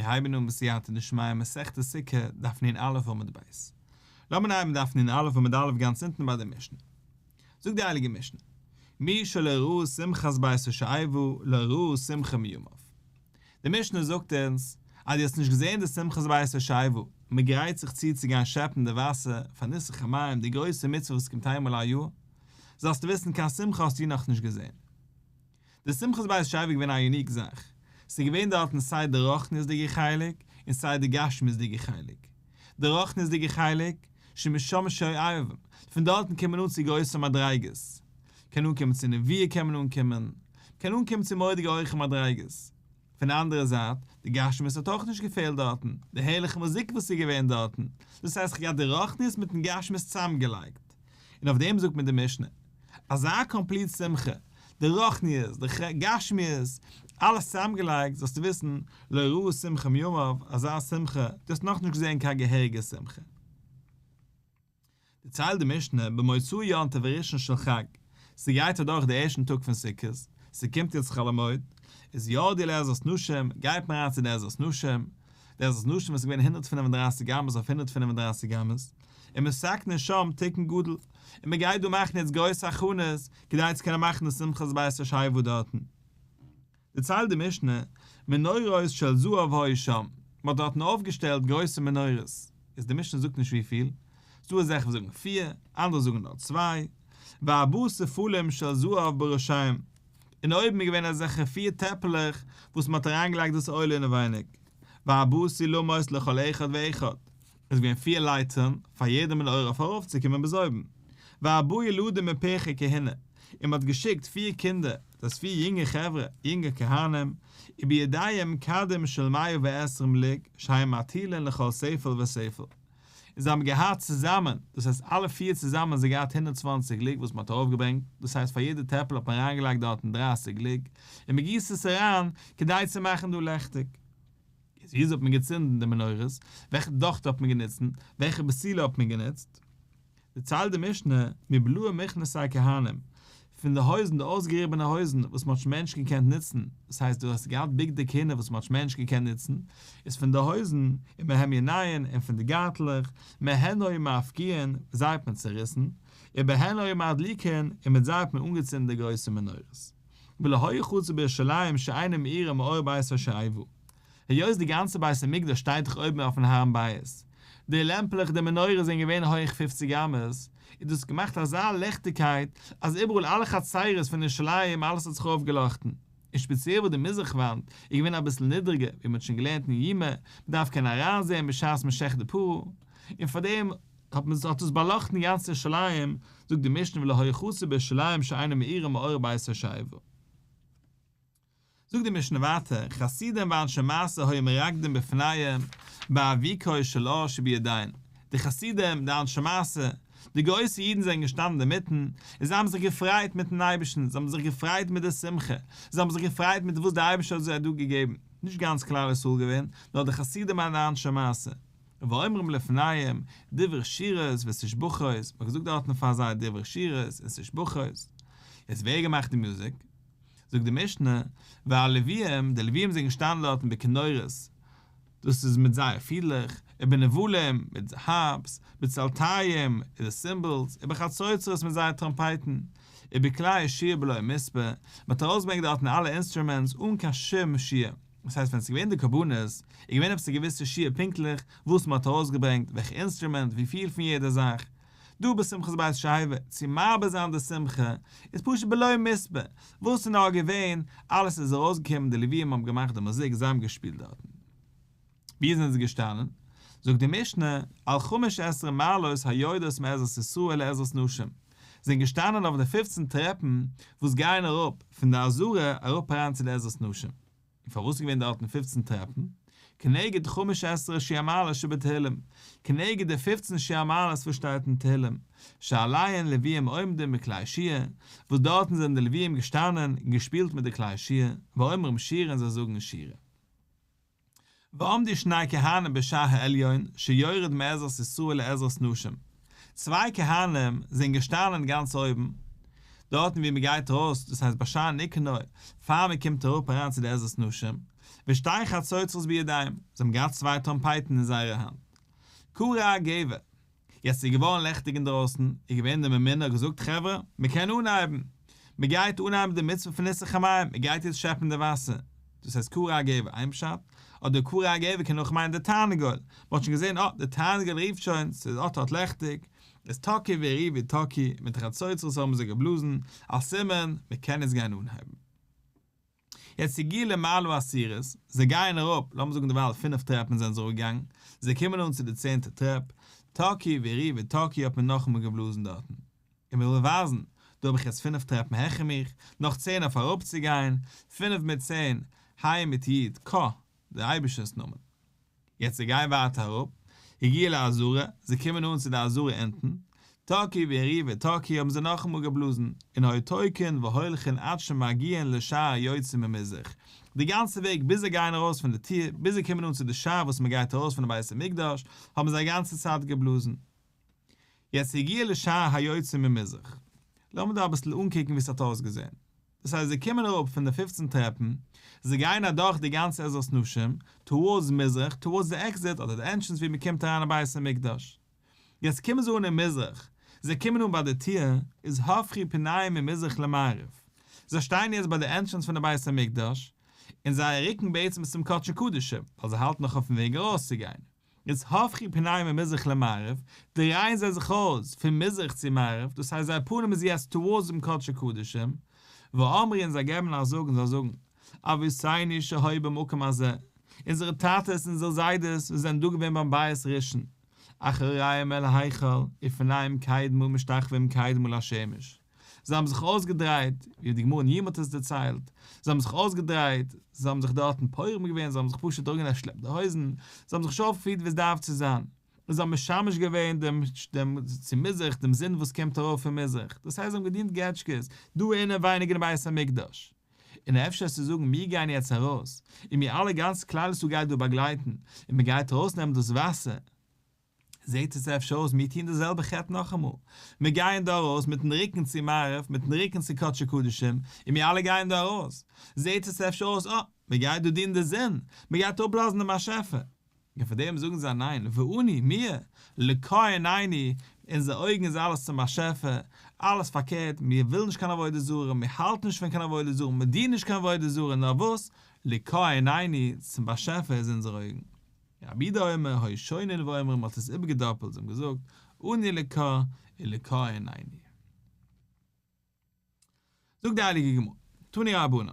מיר הייבן אן בסייעתא דשמיא מסכת סוכה, דף נ"א עמוד ב'. לאמיר הייבן דף נ"א עמוד א' גאנץ אונטן ביי די משנה. זאגט די הייליגע משנה, מי שלא ראה שמחת בית השואבה לא ראה שמחה מימיו. די משנה זאגט אונז אז דו האסט נישט געזען די שמחת בית השואבה, מען גרייט זיך צו צו גיין שעפן די וואסער פאר ניסוך המים, די גרויסע מצוה וואס קומט איינמאל א יאר, זאלסטו וויסן קיין שמחה האסטו נאכנישט געזען. די שמחת בית השואבה איז געווען א unique זאך, ס'איז געווען דארטן סיי די רוחניות'דיגע חלק און סיי די גשמיות'דיגע חלק. די רוחניות'דיגע חלק, שמשם שואבים, פון דארטן קומט מען אן צו גרויסע מדריגות, קען אנקומען צו נביאה קען מען אנקומען, מ'קען אנקומען צו מורא'דיגע הויכע מדריגות. פון די אנדערע זייט, די גשמיות האט אויך נישט געפעלט דארטן, די הערליכע מוזיק וואס איז געווען דארטן, דאס הייסט כ'האב געהאט די רוחניות מיטן גשמיות צוזאמגעלייגט. און אויף דעם זאגט מיר די משנה, אזא complete שמחה, די רוחניות, די גשמיות, אלעס צוזאמגעלייגט, זאלסטו וויסן, לא ראה שמחה מימיו, אזא שמחה, דו האסט נאכנישט געזען קיין געהעריגע שמחה. דערציילט די משנה, במוצאי יום טוב הראשון של חג, ס'גייט אדורך די ערשטן טאג פון סוכות, ס'קומט יעצט חול המועד, איז ירדו לעזרת נשים, גייט מען אריין צו די עזרת נשים, די עזרת נשים איז געווען 135 אמות אויף 135 אמות, און מתקנין שם תיקון גדול, און מען גייט דא מאכן יעצט גרויסע הכנות כדי צו קענען מאכן די שמחת בית השואבה דארטן. דערציילט די משנה, מנורות של זהב היו שם, מען האט דארטן אויפגעשטעלט גרויסע מנורות, איז די משנה זאגט נישט וויפיל, ס'דא אזעלכע וואס זאגן פיר, אנדערע זאגן נאר צוויי, וארבעה ספלים של זהב בראשיהם, און אויבן איז געווען אזעלכע פיר טעפעלעך וואס מען האט אריינגעלייגט דאס אויל אינעווייניג, וארבעה סולמות לכל אחד ואחד, עס איז געווען פיר לייטערן פאר יעדע מנורה אויף ארויפצוקומען ביז אויבן, וארבעה ילדים מפרחי כהונה, און מען האט געשיקט פיר קינדער, דאס פיר יונגע חברה, יונגע כהנים, ובידיהם כדים של 120 לוג, שהיו מטילין לכל ספל וספל. און זיי האבן געהאט צוזאמען, דאס הייסט אלע פיר צוזאמען האבן זיי געהאט 120 לוג וואס מען האט ארויפגעברענגט, דאס הייסט פאר יעדע טעפל האט מען אריינגעלייגט דארטן 30 לוג, און מען גיסט עס אריין כדי צו מאכן דא לעכטיג. איז וויאזוי האט מען געצינדן די מנורות? וועלכע דאכט האט מען גענוצט? וועלכע פתילה האט מען גענוצט? דערציילט די משנה, מבלעי מכנסי כהנים, פון די הויזן, די אויסגעריבענע הויזן וואס מען האט שוין מער נישט געקענט נוצן, דאס הייסט דו האסט געהאט בגדי כהונה וואס מען האט שוין מער נישט געקענט נוצן, איז פון די הויזן, ומהם יניעון, און פון די גארטלעך, מהן היו מפקיעין, זיי האט מען צעריסן, ובהן היו מדליקין, און מיט זיי האט מען אנגעצינדן די גרויסע מנורות. ולא היה חצר בירושלים שאינה מאירה מאור בית השואבה. היות די גאנצע בית המקדש שטייט דאך אויבן אויפן הר הבית, די לעמפלעך די מנורה זענען געווען הויך 50 אמות, איז דאס געמאכט אזא ליכטיגקייט אז איבעראל אלע חצרות פון ירושלים אלעס האט זיך אויפגעלאכטן, און שפעציעל וואו די מזרח וואנט איז געווען אביסל נידריגער ווי מען האט שוין געלערנט אין יומא, מען דארף קענען אריינזען בשעת מען שעכט די פרה, און פארדעם האט מען האט עס באלאכטן גאנץ ירושלים, זאגט די משנה ולא היה חצר בירושלים שאינה מאירה מאור בית השואבה. זאגט די משנה ווייטער, חסידים ואנשי מעשה היו מרקדין בפניהם באבוקות של אור שבידיהן, די חסידים, די אנשי מעשה, די גרויסע אידן זענען געשטאנען אינמיטן, און זיי האבן זיך געפרייט מיטן אייבערשטן, זיי האבן זיך געפרייט מיט די שמחה, זיי האבן זיך געפרייט מיט וואס דער אייבערשטער האט זיי דא געגעבן, נישט גאנץ כלל ישראל געווען, נאר די חסידים און די אנשי מעשה. ואומרים לפניהם דברי שירות ותשבחות, מען האט געזאגט דארטן פאר זיי דברי שירות און תשבחות. יעצט ווער האט געמאכט די מוזיק? זאגט די משנה, והלוויים, די לוויים זענען געשטאנען דארטן בכינורות, דאס איז מיט זייער פידלעך, ובנבלים, מיט הארפס, בפסלתרים, איז די cymbals, ובחצוצרות מיט זייער טראמפייטן, ובכלי שיר בלא מספר, מען האט ארויסגעברענגט דארטן אלע instruments אן קיין שום שיעור. דאס הייסט ווען ס'איז געווען די קרבנות, איז געווען עפעס א געוויסע שיעור פונקטליך וואס מ'האט ארויסגעברענגט, וועלכע instrument, וויפיל פון יעדע זאך. דא בשמחת בית השואבה, צו מרבה זיין די שמחה, איז פשוט בלא מספר, וואס איז נאר געווען, אלעס איז ארויסגעקומען, די לוויים האבן געמאכט די מוזיק, זיי האבן געשפילט דארטן. ווי זענען זיי געשטאנען? זאגט די משנה, על 15 מעלות היורדות מעזרת ישראל לעזרת נשים, זענען געשטאנען אויף די 15 טרעפן וואס גייען אראפ פון די עזרה אראפ אריין צו די עזרת נשים. און פארוואס איז געווען דארטן 15 טרעפן? כנגד 15 שיר המעלות שבתהילים, כנגד די 15 שיר המעלות וואס שטייט אין תהילים, שעליהן לוויים עומדים בכלי שיר, וואס דארטן זענען די לוויים געשטאנען און געשפילט מיט די כלי שיר, ואומרים שירה און זיי זאגן שירה. ועמדו שני כהנים בשער העליון שיורד מעזרת ישראל לעזרת נשים, צוויי כהנים זענען געשטאנען גאנץ אויבן, דארטן ווי מען גייט ארויס, דאס הייסט בשער ניקנור, פאר מען קומט אראפ אריין צו די עזרת נשים, ושתי חצוצרות בידיהם, זיי האבן געהאט צוויי טראמפייטן אין זייערע האנט. כרע הגבר, יעצט איז געווארן לעכטיג אינדרויסן, איז געווען דער ממונה האט געזאגט חברה, מען קען אנהייבן, מען גייט אנהייבן די מצוה פון ניסוך המים, מען גייט יעצט שעפן די וואסער, דאס הייסט כרע הגבר איין פשט, אדער כרע הגבר קען אויך מיינען די תרנגול, מען האט שוין געזען אה, די תרנגול רופט שוין, ס'איז אט אט לעכטיג, איז תקעו והריעו ותקעו, מיט די חצוצרות האבן זיי געבלאזן, א סימן, מען קען יעצט גיין אנהייבן. יעצט הגיעו למעלה עשירית, זיי גייען אראפ, לאמיר זאגן דערווייל פינף טרעפן זענען זיי אראפגעגאנגען, זיי קומען אן צו די צענטע טרעפ, תקעו והריעו ותקעו האט מען נאכאמאל געבלאזן דארטן. און מען וויל ווייזן, דא האב איך יעצט פינף טרעפן העכער מיך, נאך צען אויף אראפצוגיין, פינף מיט צען, ה' מיט י', קה, דער אייבערשטער'ס נאמען. יעצט זיי גייען ווייטער אראפ, הגיעו לעזרה, זיי קומען אן צו די עזרה אונטן, תקעו והריעו ותקעו האבן זיי נאכאמאל געבלאזן, און היו תוקעין והולכין עד שמגיעין לשער היוצא ממזרח, די גאנצע וועג ביז זיי גייען ארויס פון די טיר, ביז זיי קומען אן צו די שער וואס מען גייט ארויס פון די בית המקדש, האבן זיי א גאנצע צייט געבלאזן. יעצט הגיעו לשער היוצא ממזרח. לאמיר דא אביסל אנקוקן ווי ס'האט אויסגעזען. דאס הייסט זיי קומען אראפ פון די פופצן טרעפן, זיי גייען אדורך די גאנצע עזרת נשים, towards מזרח, towards די exit אדער די entrance ווי מ'קומט אריין אין בית המקדש. יעצט קומען זיי אן אין מזרח, זיי קומען אן ביי די טיר, איז הפכו פניהם ממזרח למערב. זיי שטייען יעצט ביי די entrance פון די בית המקדש, און זייער רוקן בעצם איז צום קדשי קדשים, ווייל זיי האלטן נאך אויפן וועג ארויסצוגיין. איז הפכו פניהם ממזרח למערב, דרייען זיי זיך אויס פון מזרח צו מערב, דאס הייסט זייער פנים איז יעצט towards דעם קדשי קדשים, ואמרו און זיי געבן א זאג און זיי זאגן, אבותינו שהיו במקום הזה, אונזערע טאטעס אונזערע זיידעס וואס זענען דא געווען ביים בית ראשון, אחוריהם אל ההיכל, ופניהם קדמה משתחווים קדמה לשמש. זיי האבן זיך אויסגעדרייט, ווי די גמרא אין יומא האט עס דערציילט, זיי האבן זיך אויסגעדרייט, זיי האבן זיך דארטן פורם געווען, זיי האבן זיך פשוט אראפגעשלעפט די הויזן, זיי האבן זיך נישט אויפגעפירט ווי עס דארף צו זיין, און זיי האבן משמש געווען דעם דעם צו מזרח, דעם זון וואס קומט ארויף פון מזרח, דאס הייסט זיי האבן געדינט געטשקעס דא אינעווייניג אין בית המקדש. און אפשר צו זאגן מיר גייען יעצט ארויס, און מיר אלע גאנץ כלל ישראל גייט דא באגלייטן, און מען גייט ארויסנעמען דאס וואסער, זעהט עס אפשר אויס מיר טוען די זעלבע חטא נאכאמאל, מיר גייען דא ארויס מיטן רוקן צו מערב, מיטן רוקן צו קדשי קדשים, און מיר אלע גייען דא ארויס, זעהט עס אפשר אויס אה, מען גייט דא דינען די זון, מען גייט אפלאזן דעם באשעפער. און פאר דעם זאגן זיי ניין, ואנו, מיר, לקה עינינו, אונזער אויגן איז אלעס צום באשעפער, אלעס פארקערט, מיר ווילן נישט קיין עבודה זרה, מיר האלטן נישט פון קיין עבודה זרה, מיר דינען נישט קיין עבודה זרה, נאר וואס, לקה עינינו, צום באשעפער איז אונזער אויגן. רבי יהודה אומר, היו שונין ואומרים האט עס איבערגעדאפלט, זיי האבן געזאגט, אנו לקה ולקה עינינו. זאגט די הייליגע גמרא, תנו רבנן,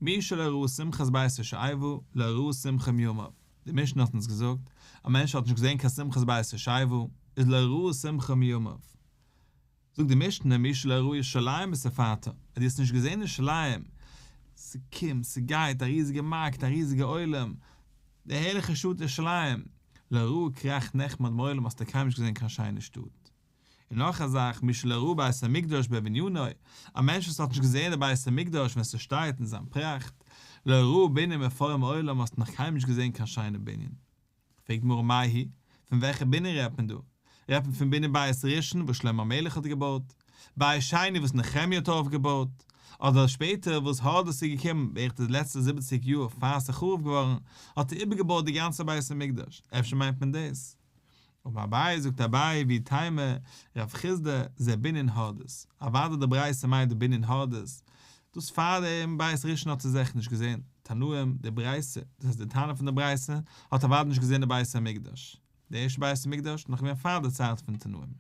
מי שלא ראה שמחת בית השואבה, לא ראה שמחה מימיו, די משנה האט אונז געזאגט, א מענטש האט נישט געזען קיין שמחת בית השואבה, איז לא ראה שמחה מימיו. זאגט די משנה מי שלא ראה ירושלים בתפארתה, אז דו האסט נישט געזען ירושלים, ס'קומט, ס'גייט, א ריזיגע מארקעט, א ריזיגע עולם, די הערליכע שטאט ירושלים, לא ראה כרך נחמד מעולם האסטו קיינמאל נישט געזען קיין שיינע שטאט. און נאך א זאך, מי שלא ראה בית המקדש בבנינו, א מענטש וואס האט נישט געזען די בית המקדש ווען ס'שטייט אין זיין פראכט, לא ראה בנין מפואר מעולם האסטו נאך קיינמאל נישט געזען קיין שיינע בנין. פרעגט גמרא מאי היא, פון וועלכע בנין רעדט מען דא? רעדט מען פון בנין בית ראשון וואס שלמה המלך האט געבויט, בית שני וואס נחמיה האט אויפגעבויט, אדער שפעטער וואס הורדוס איז געקומען בערך די לעצטע זיבעציג יאר פאר עס איז חרוב געווארן האט ער איבערגעבויט די גאנצע בית המקדש, אפשר מיינט מען דאס? אמר אביי זאגט אביי ואיתימא רב חסדא זה בנין הורדוס, אוודאי די ברייתא מיינט די בנין הורדוס, דאס פאר דעם בית ראשון האט ער זיכער נישט געזען, תנאים, די ברייתא, דאס הייסט די תנא פון די ברייתא, האט אוודאי נישט געזען די בית המקדש, די ערשטע בית המקדש איז נאך געווען פאר די צייט פון תנאים,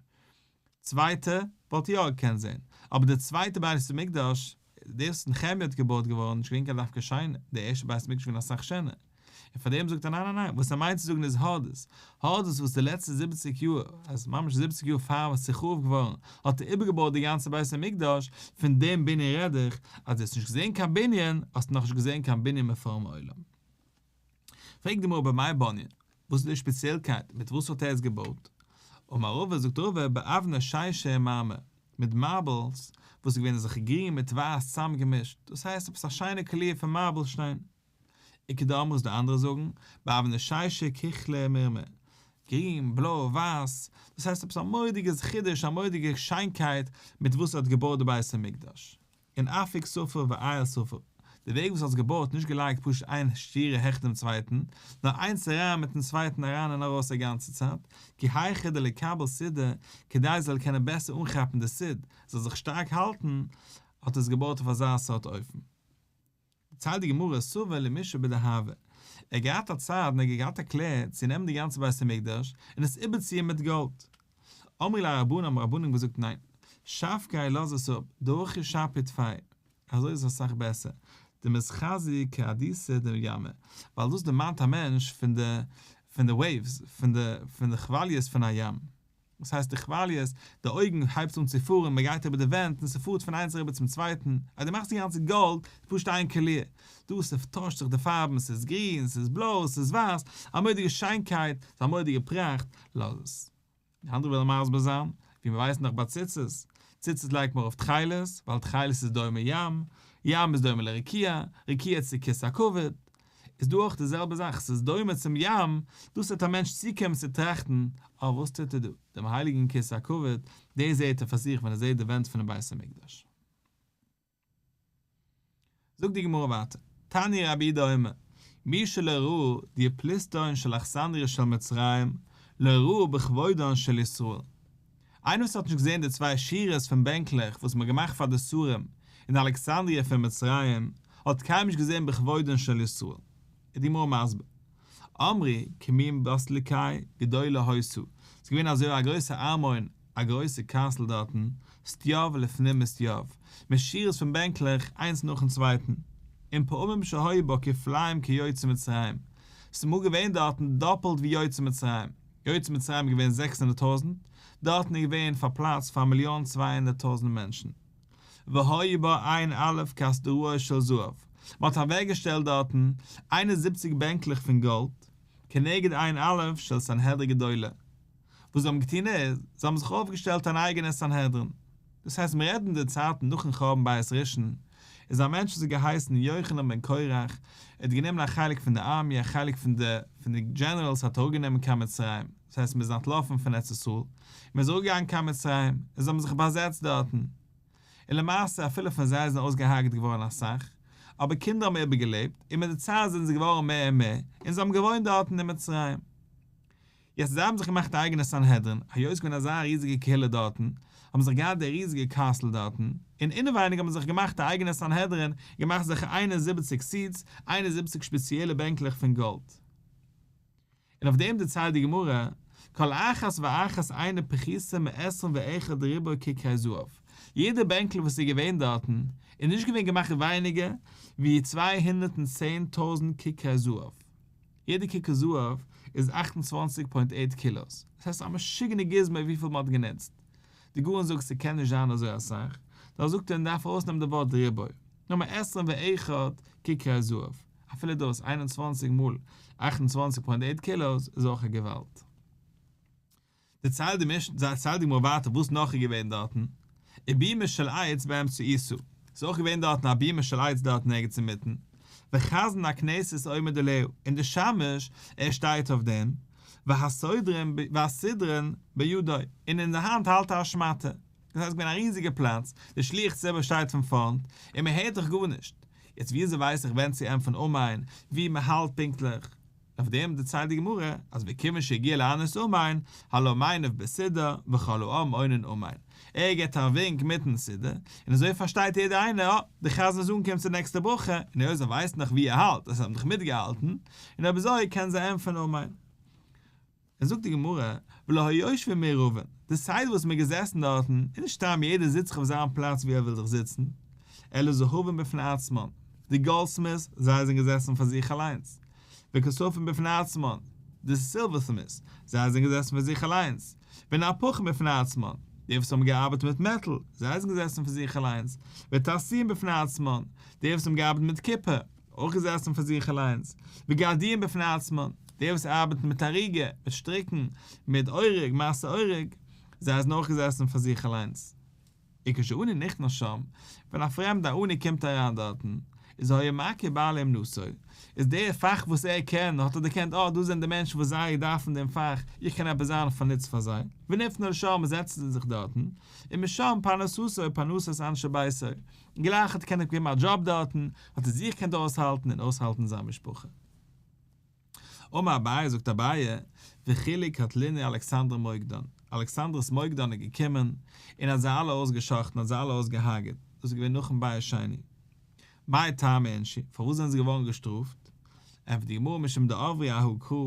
צווייטע וואלט יא געקענט זען, אבער די צווייטע בית המקדש, דאס וואס נחמיה האט געבויט געווארן נישט געווען קיין דווקא שיינע, די ערשטע בית המקדש איז געווען אסאך שענער, און פאר דעם זאגט ער ניין ניין ניין, וואס ער מיינט צו זאגן איז הורדוס, הורדוס וואס די לעצטע זיבעציג יאר, אז ממש זיבעציג יאר פאר וואס איז חרוב געווארן, האט ער איבערגעבויט די גאנצע בית המקדש, פון דעם בנין רעד איך, אז דו האסט נישט געזען קיין בנין, האסטו נאכנישט געזען קיין בנין מפואר מעולם. פרעגט די גמרא במאי בניה, וואס איז די שפעציעלקייט, מיט וואס האט ער עס געבויט? אמר רבא, זאגט רבא, באבני שישא ומרמר, מיט marbles, וואס איז געווען אזעלכע גרין מיט ווייס צוזאמגעמישט, דאס הייסט עפעס א שיינע קאליר פון marble שטיין. איכא דאמרי וואס די אנדערע זאגן, באבני שישא כוחלא ומרמרא, גרין, בלוי, ווייס, דאס הייסט עפעס א מורא'דיגע חידוש, א מורא'דיגע שיינקייט מיט וואס ער האט געבויט די בית המקדש. און אפיק ספור ואייל ספור. די וועג וואס האסט געבויט, נישט געלייגט פשוט איין שורה העכער דעם צווייטן, נאר איינס אריין מיטן צווייטן אריין און ארויס א גאנצע צייט, כי היכי דליקבל סידא, כדי עס זאל קענען בעסער אנכאפן די סיד, זאל זיך שטארק האלטן, האט ער עס געבויט אויף אזא סארט אופן. דערציילט די גמרא סבר למישבא בדהבא, ער האט געהאט א צד און ער האט געהאט א קלער צו נעמען די גאנצע בית המקדש און עס איבערציען מיט גאלד. אמרי ליה רבנן האבן רבנן געזאגט ניין, שבקיה לאז עס אפ, דהכי שפיר טפי, אזוי איז עס אסאך בעסער, דמתחזי כעדותא דימא, ווייל דאס דערמאנט א מענטש פון די פון די וועיווס, פון די פון די כוואליעס פון א ים. וואס הייסט די כוואליעס? די אויגן הייבט אן צו פארן, מען גייט איבער די ווענט און ס'פארט פון איינס אריבער צום צווייטן, אז דו מאכסט די גאנצע גאלד איז פשוט איין קאליר, דא ס'טוישט זיך די פארבן, ס'איז גרין, ס'איז בלוי, ס'איז ווייס, א מורא'דיגע שיינקייט, ס'איז א מורא'דיגע פראכט, לאז עס. די אנדערע ווילן מסביר זיין, ווי מיר ווייסן דאך ביי ציצית, ציצית לייגט מען ארויף תכלת, ווייל תכלת איז דומה ים, ים איז דומה לרקיע, רקיע צו כסא הכבוד, איז דא אויך די זעלבע זאך, ס'איז דומה צום ים, דאס וועט א מענטש צוקומען צו טראכטן, אה וואס טוט ער דא, דעם הייליגן כסא הכבוד, דאס זעט ער פאר זיך ווען ער זעט די ווענט פונעם בית המקדש. זאגט די גמרא ווייטער, תניא רבי יהודה אומר, מי שלא ראה דיופלוסטון של אכסנדריא של מצרים, לא ראה בכבודן של ישראל. איינער וואס האט נישט געזען די צוויי שורות פון בענקלעך וואס מ'האט געמאכט פאר די שרים אין אלכסנדריה פון מצרים, האט קיינמאל נישט געזען בכבודן של ישראל. איז די גמרא מסביר, אמרו כמין בסליקי גדולה היתה, ס'איז געווען אזוי א גרויסע ארמון, א גרויסע קאסל דארטן, סטיו לפנים מסטיו, מיט שורות פון בענקלעך איינס נאכן צווייטן, און פעמים שהיו בה כפליים כיוצאי מצרים, ס'איז אמאל געווען דארטן דאפלט ווי יוצאי מצרים, יוצאי מצרים איז געווען 600,000, דארטן איז געווען פאר פלאץ פאר א מיליאן 200,000 מענטשן. והיו בה ע"א קסדראות של זהב, מען האט אוועקגעשטעלט דארטן 71 בענקלעך פון גאלד, כנגד ע"א של סנהדרין גדולה. וואס זיי האבן געטון איז, זיי האבן זיך אויפגעשטעלט אן אייגענע סנהדרין. דאס הייסט מיר רעדן די צייטן נאכן חורבן בית ראשון, איז א מענטש וואס האט געהייסן יוחנן בן קרח, ער האט גענומען א חלק פון די ארמי, א חלק פון די פון די דזשענעראלס האט ער אראפגענומען קיין מצרים, דאס הייסט מען איז אנטלאפן פון ארץ ישראל, און מען איז אראפגעגאנגען קיין מצרים, און זיי האבן זיך באזעצט דארטן. און למעשה אפילו פון זיי זענען אויסגעהארגעט געווארן אסאך, אבער קינדער האבן איבערגעלעבט, און מיט די צייט זענען זיי געווארן מער און מער, און זיי האבן געוואוינט דארטן אין מצרים. יעצט זיי האבן זיך געמאכט א אייגענע סנהדרין, היות ס'געווען אזא ריזיגע קהילה דארטן, האבן זיך געהאט די ריזיגע קאסל דארטן, און אינעווייניג האבן זיך געמאכט א אייגענע סנהדרין, געמאכט זיך 71 seats, 71 שפעציעלע בענקלעך פון גאלד. און אויף דעם דערציילט די גמרא, כל אחת ואחת אינה פחותה מעשרים ואחד ריבוא ככרי זהב, יעדע בענקל וואס איז געווען דארטן, איז נישט געווען געמאכט ווייניגער ווי 210,000 ככרי זהב. יעדע ככר זהב איז 28 point 8 קילאס, דאס הייסט א משוגענע גוזמא וויפיל מען האט גענוצט. די גאון זאגט ס'קען נישט זיין אזוי אסאך, דאן זאגט ער מען דארף ארויסנעמען די ווארט ריבוא, נאר מעשרים ואחד ככרי זהב, אפילו דאס 21 מאל 28 point 8 קילאס איז אויך א געוואלד. דערציילט די משנה, דערציילט די גמרא ווייטער וואס נאך איז געווען דארטן, ובימה של עץ באמצעיתה, ס'איז אויך געווען דארטן א בימה של עץ דארטן ערגעץ אינמיטן, וחזן הכנסת עומד עליה, און די שמש ער שטייט אויף דעם, והסודרין והסודרין בידו, און אין די האנט האלט ער א שמאטע. דאס הייסט געווען א ריזיגע פלאץ, די שליח ציבור שטייט פון פארנט, און מען הערט דאך גארנישט. יעצט וויאזוי ווייס איך ווען צו ענטפערן אמן, ווי מען האלט פונקטליך? אויף דעם דערציילט די גמרא, אז וכיוון שהגיע לענות אמן, הלא מניף בסודר וכל העם עונין אמן. ער גיבט א ווינק מיטן סידור, און אזוי פארשטייט יעדער איינער, אה, דער חזן איז אנגעקומען צו די נעקסטע ברכה, און היות זיי ווייסן נאך ווי ער האלט, אז זיי האבן דאך מיטגעהאלטן, און אויב אזוי קענען זיי ענטפערן אמן. און זאגט די גמרא, ולא היו יושבין מעורבין, די סדר וואס מ'איז געזעסן דארטן, איז נישט סתם יעדער זיצט זיך אויף זיין פלאץ ווי ער וויל זיך זיצן, אלא זהבין בפני עצמן, די goldsmiths, זיי זענען געזעסן פאר זיך אליינס, וכספין בפני עצמן, די silversmiths, זיי זענען געזעסן פאר זיך אליינס, ונפחין בפני עצמן, די וואס האבן געארבעט מיט מעטאל, זיי זענען געזעסן פאר זיך אליינס, ותעשיים בפני עצמן, די וואס האבן געארבעט מיט קופער, אויך געזעסן פאר זיך אליינס, וגדיים בפני עצמן, די וואס ארבעטן מיט אריגה, מיט שטריקן, מיט אורג, מעשה אורג, זיי זענען אויך געזעסן פאר זיך אליינס. וכשעני נכנס שם, ווען א פרעמדע עני קומט אריין דארטן, איז היה מכיר בעלי אומנותו, איז דער פאך וואס ער קען, האט ער דערקענט, אה, דא זענען די מענטשן וואס זיי דארפן דעם פאך, איך קען עפעס זיין פון נוץ פאר זיי, ונפנה לשם, מען זעצט זיך דארטן, ומשם פרנסתו ופרנסת אנשי ביתו, גלייך האט ער קענען באקומען א דזשאב דארטן, האט ער זיך געקענט אויסהאלטן און אויסהאלטן זיין משפחה. אמר אביי, זאגט אביי, וכולי קטלינהו אלכסנדר מוקדון, אלכסנדרוס מוקדון איז געקומען און האט זיי אלע אויסגע'שחט'ן, האט זיי אלע אויסגעהארגעט, דאס איז געווען נאכן בית שני. מאי טעמא אינשי, פארוואס זענען זיי געווארן געשטראפט? ענטפערט די גמרא משום דעברי אהא קרא,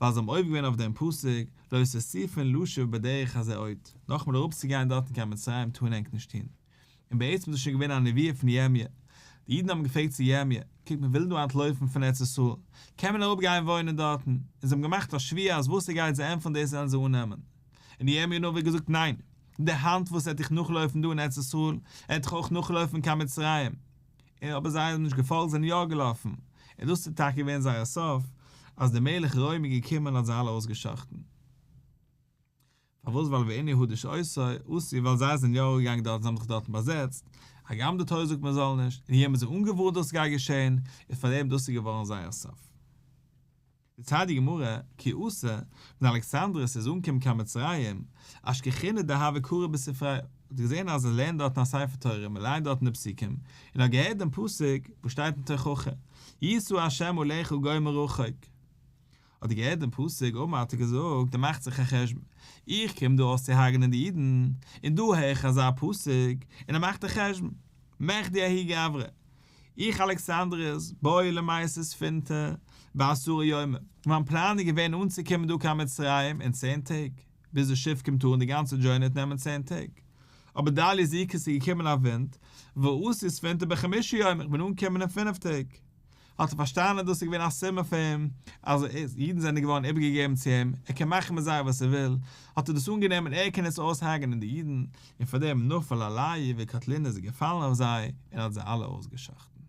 ווייל זיי האבן עובר געווען אויף דעם פסוק, לא תוסיפון לשוב בדרך הזה עוד, נאכאמאל אראפצוגיין דארטן קיין מצרים טאר מען ענק נישט טון. און בעצם איז דאס שוין געווען א נבואה פון ירמיה, די אידן האבן געפרעגט צו ירמיה, קוק מען וויל דא אנטלויפן פון ארץ ישראל, קען מען אראפ גיין וואוינען דארטן? און זיי האבן געמאכט א שבועה אז וואס ער גייט זיי ענטפערן דאס וועלן זיי אננעמען. און ירמיה הנביא האט געזאגט ניין, די האנט וואס וועט דיך נאכלויפן דא אין ארץ ישראל, וועט דיך אויך נאכלויפן קיין מצרים. און אבער זיי האבן נישט געפאלגט זענען יא געלאפן, און דאס איז טאקע געווען זייער סוף, אז דער מלך רומי איז געקומען און האט זיי אלע אויסגע'שחט'ן. פארוואס ווייל ואינהו הא דשאתו אתו ווייל זיי זענען יא אראפגעגאנגען דארט און זיי האבן זיך דארטן באזעצט, הגם די תורה זאגט מען זאל נישט, און ירמיה האט זיי אנגעווארנט דאס גייט געשען, איז פארדעם דאס איז געווארן זייער סוף. דערציילט די גמרא, כי אתא, ווען אלכסנדרוס איז אנגעקומען קיין מצרים, אשכחינהו דהוו קרו בספריא, האט ער געזען אז ער לערנט דארטן א ספר תורה, מען לייענט דארטן די פסוקים, און האט געהערט דעם פסוק וואס שטייט אין תוכחה, ישא ה' עליך גוי מרחוק. האט ער געהערט דעם פסוק, אמר האט ער געזאגט, ער מאכט זיך א חשבון, איך קום דא אויס צו הרג'נען די אידן, און דא הער איך אזא פסוק, און ער מאכט א חשבון, מכדי ההוא גברא, איך אלכסנדרוס, בעי למיתי ספינתא בעשרה יומי, מיין פלאן איז געווען אנצוקומען דא קיין מצרים אין צען טעג, ביז די שיף קומט אן, די גאנצע journey וועט נעמען צען טעג, אבער דלייה זיקא ס'איז געקומען א ווינט, ואתי ספינתא בחמישה יומי, איך בין אנגעקומען אין פינף טעג. האט ער פארשטאנען דאס איז געווען א סימן פאר אים אז אידן זענען געווארן איבערגעגעבן צו אים, ער קען מאכן מיט זיי וואס ער וויל, האט ער דאס אנגענומען ער קען יעצט אויסהרג'ענען די אידן, און פאר דעם נפל עלייהו וקטלינהו איז ער געפאלן אויף זיי און האט זיי אלע אויסגע'שחט'ן.